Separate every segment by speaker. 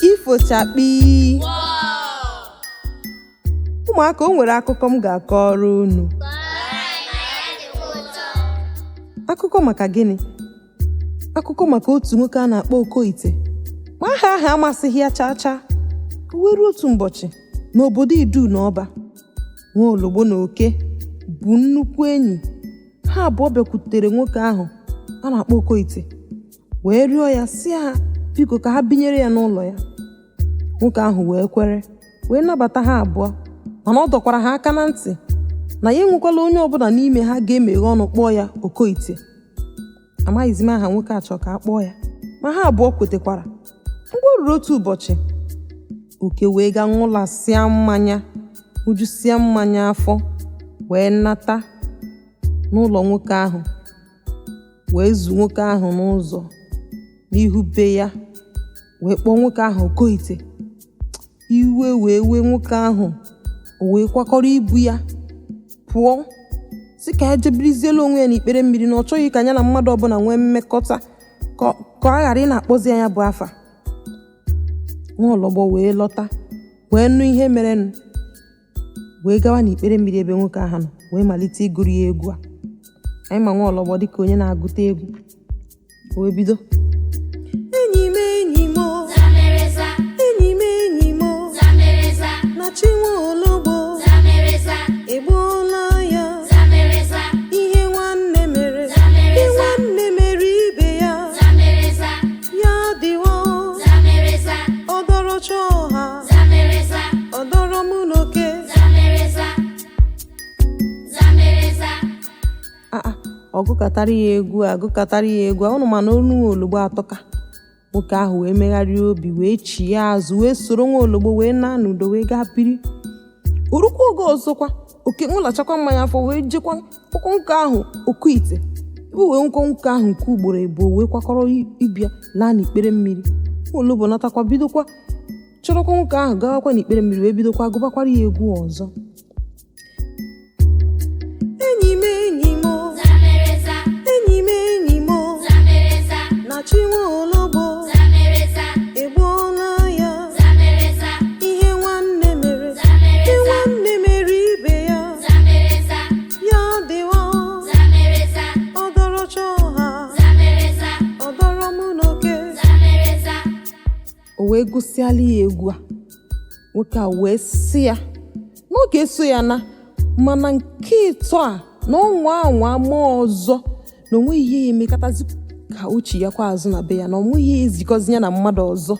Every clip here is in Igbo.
Speaker 1: Ifo chakpii! Ụmụaka, o nwere akụkọ m ga-akọrọ unu. Akụkọ maka gịnị? Akụkọ maka otu nwoke a na-akpọ Okoite. Ma aha ahụ amasịghị ya chaa chaa. O wee ruo otu ụbọchị n'obodo Idu na Ọba, Nwaologbo na Oke bụ nnukwu enyi. Ha abụọ bịakwutere nwoke ahụ a na-akpọ Okoite wee rịọ ya sị ha biko ka ha binyere ya n'ụlọ ya. Nwoke ahụ wee kwere, wee nabata ha abụọ, mana ọ dọkwara ha aka na ntị na ya enwekwala onye ọbụla n'ime ha ga-emeghe ọnụ kpọọ ya Okoite. Amaghịzi m aha nwoke a chọrọ ka a kpọọ ya, ma ha abụọ kwetekwara. Mgbe o ruru otu ụbọchị, Oke wee gaa ṅụlasịa mmanya, ṅụjusịa mmanya afọ, wee nata n'ụlọ nwoke ahụ, wee zu nwoke ahụ n'ụzọ n'ihu be ya, wee kpọọ nwoke ahụ Okoite. Iwe wee wee nwoke ahụ, o wee kwakọrọ ibu ya pụọ, sị ka ya jebirizielu onwe ya n'ikpere mmiri, na ọ chọghị ka ya na mmadụ ọbụla nwee mmekọta, ka a ghara ị na-akpọzi ya bụ afa. Nwaologbo wee lọta, wee nụ ihe merenụ, wee gawa n'ikpere mmiri ebe nwoke ahụ nọ, wee malite ịgụrụ ya egwu a. Anyị ma Nwaologbo dịka onye na-agụta egwu. O wee bido: enyi m, enyi m o, enyi m, enyi m o, na chi Nwaologbo egbuola ya. Ihe nwanne mere, ihe nwanne mere ibe ya, ya dịwa. Ọdọrọ chi ọha, ọdọrọ mụ na oke. Aa, ọ gụkọtara ya egwu a, gụkọtara ya egwu a. Ụnụ mana olu Nwaologbo atọka. Nwoke ahụ wee megharịa obi, wee chie azụ, wee soro Nwaologbo wee naa n'udo, wee gaa biri. Orukwa oge ọzọkwa, Oke ṅụlachakwa mmanya afọ, wee jekwa kpọkwa nwoke ahụ Okoite. Ebe wee nwekwa nwoke ahụ nke ugboro abụọ, wee kwakọrọ ibia laa n'ikpere mmiri. Nwaologbo natakwa, bidokwa chọrọkwa nwoke ahụ, gawakwa n'ikpere mmiri, wee bidokwa gụbakwara ya egwu ọzọ: enyi m, enyi m o, enyi m, enyi m o, na chi Nwaologbo egbuola ya. Ihe nwanne mere, ihe nwanne mere ibe ya, ya dịwa. Ọdọrọ chi ọha, ọdọrọ mụ na oke. O wee gụsịala ya egwu a. Nwoke a wee sị ya na ọ ga-eso ya na mana nke ịtọ a, na ọnwa anwa ma ọzọ, na onweghị ihe ya emekọtazi ka o chi ya kwa azụ na be ya, na onweghị ihe ezikọzi ya na mmadụ ọzọ.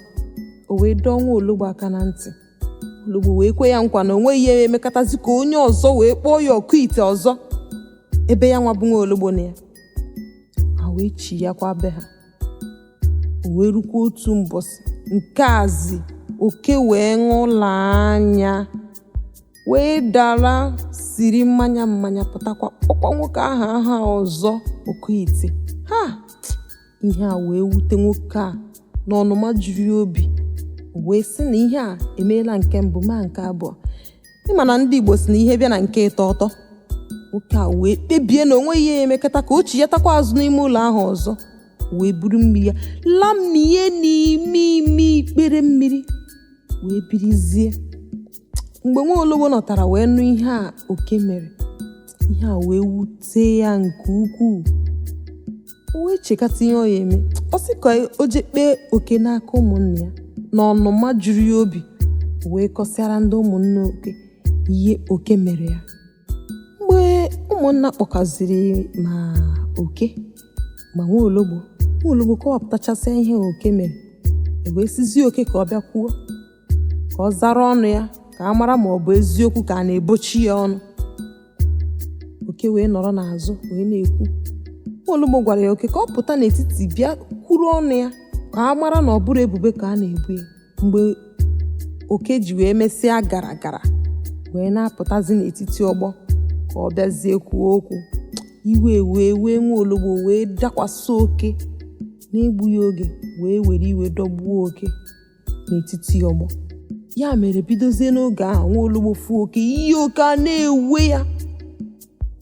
Speaker 1: O wee dọọ Nwaologbo aka na ntị. Ologbo wee kwe ya nkwa na onweghị ihe emekọtazi ka onye ọzọ wee kpọọ ya Okoite ọzọ ebe ya nwa bụ Nwaologbo na ya. Ha wee chi ya kwa be ha. O wee rukwa otu mbọsị nke azi, Oke wee ṅụla anya, wee dara siri mmanya mmanya pụtakwa, kpọkwa nwoke ahụ aha ọzọ, Okoite. Ha, ihe a wee wute nwoke a na ọnụma juru ya obi. O wee sị na ihe a emeela nke mbụ ma nke abụọ. Ịma na ndị Igbo si na ihe bịa na nke ịtọ ọtọ. Nwoke a wee kpebie na onweghị ihe ya emekọta ka o chiyatakwa azụ n'ime ụlọ ahụ ọzọ. Wee buru mmiri ya lamie n'ime ime ikpere mmiri, wee birizie. Mgbe Nwaologbo nọtara wee nụ ihe a Oke mere, ihe a wee wute ya nke ukwuu. O wee chekata ihe ọ ya eme. Ọ sị ka o jee kpee Oke n'aka ụmụnne ya. Na ọnụma juru ya obi, o wee kọsịara ndị ụmụnne Oke ihe Oke mere ya. Mgbe ụmụnna kpọkaziri ma Oke ma Nwaologbo, Nwaologbo kọwapụtachasịa ihe Oke mere, e wee sizie Oke ka ọ bịa kwuo, ka ọ zara ọnụ ya, ka a mara ma ọ bụ eziokwu ka a na-ebochi ya ọnụ. Oke wee nọrọ n'azụ wee na-ekwu. Nwaologbo gwara ya Oke ka ọ pụta n'etiti bịa kwuru ọnụ ya, ka a mara na ọ bụrụ ebubo ka a na-ebu ya. Mgbe Oke ji wee mesịa gara gara wee na-apụtazi n'etiti ọgbọ ka ọ bịazie kwuo okwu, iwe wee wee Nwaologbo, wee dakwasị Oke n'egbughị oge, wee were iwe dọgbuo Oke n'etiti ọgbọ. Ya mere, bidozie n'oge ahụ, Nwaologbo fuo Oke ihe, Oke a na-ewe ya.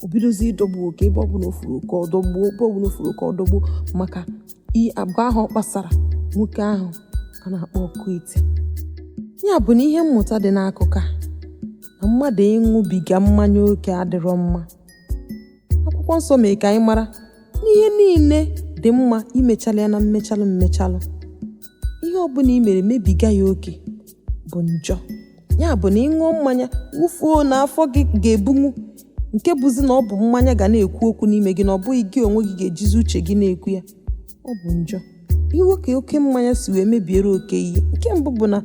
Speaker 1: O bidozie ịdọgbu oke. Ebe ọbụla o furu oke, ọ dọgbuo. Ebe ọbụla o furu oke, ọ dọgbuo, maka agwa ahụ ọ kpasara nwoke ahụ a na-akpọ Ọkụite. Ya bụ na ihe mmụta dị n'akụkọ a na mmadụ ịṅụbiga mmanya oke adịrọ mma. Akwụkwọ nsọ mee ka anyị mara na ihe niile dị mma imechalụ ya na mmechalụ mmechalụ. Ihe ọbụla i mere mebiga ya oke bụ njọ. Ya bụ na ị ṅụọ mmanya ṅụfuo na afọ gị ga-ebunwu, nke bụzi na ọ bụ mmanya ga na-ekwu okwu n'ime gị, na ọ bụghị gị onwe gị ga-ejizi uche gị na-ekwu ya. Ọ bụ njọ. Iwe ka oke mmanya si wee mebiere oke ihe. Nke mbụ bụ na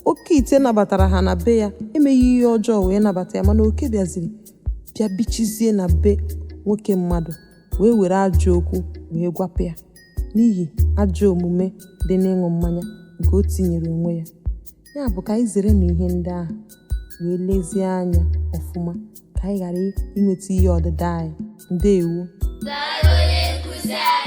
Speaker 1: oke ite nabatara ha na be ya emeghị ihe ọjọọ wee nabata ya, mana oke bịaziri bịa bichizie na be nwoke mmadụ wee were ajọ okwu wee gwapụ ya n'ihi ajọ omume dị n'ịṅụ mmanya nke o tinyere onwe ya. Ya bụ ka anyị zere na ihe ndị ahụ wee lezie anya ọfụma ka anyị ghara inweta ihe ọdịda anyị. Ndewo.
Speaker 2: Daalụ onye nkụzi anyị.